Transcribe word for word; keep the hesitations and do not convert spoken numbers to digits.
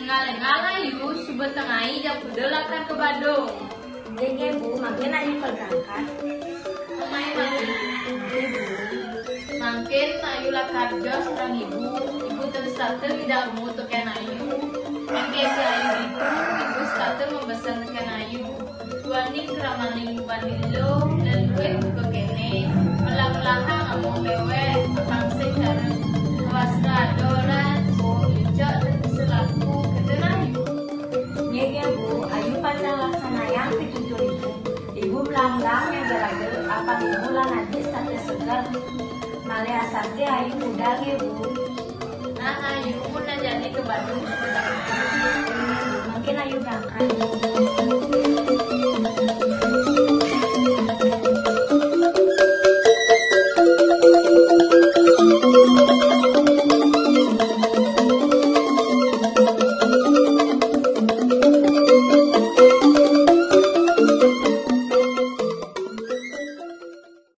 Énggal-énggal Ayu, suba tengai ja kuda lakar ka Badung. Nggih, nggih, Bu, mangkin Ayu berangkat. Tengai mangkin. Nggih, Bu. Mangkin Ayu lakar jos sareng Ibu. Ibu ten setata ngidang remu tekén Ayu. Mangkin Ayu ditu, Ibu setata mabesen tekén Ayu. Duaning kramaning Ibu Lilo, lén luih buka kéné, melah-melahang among déwék, apang sing cara. Awas ka adoran, icok dan selaku, kéto nah, Ibu. Nggih, nggih, Bu, Ayu pacang laksanayang pitutur Ibu. Ibu melah-melah nyaga raga, apang Ibu lan Adi setata seger. Malih asasti Ayu budal nggih, Bu. Nah, Ayu, mun jani ka Badung, mangkin Ayu berangkat.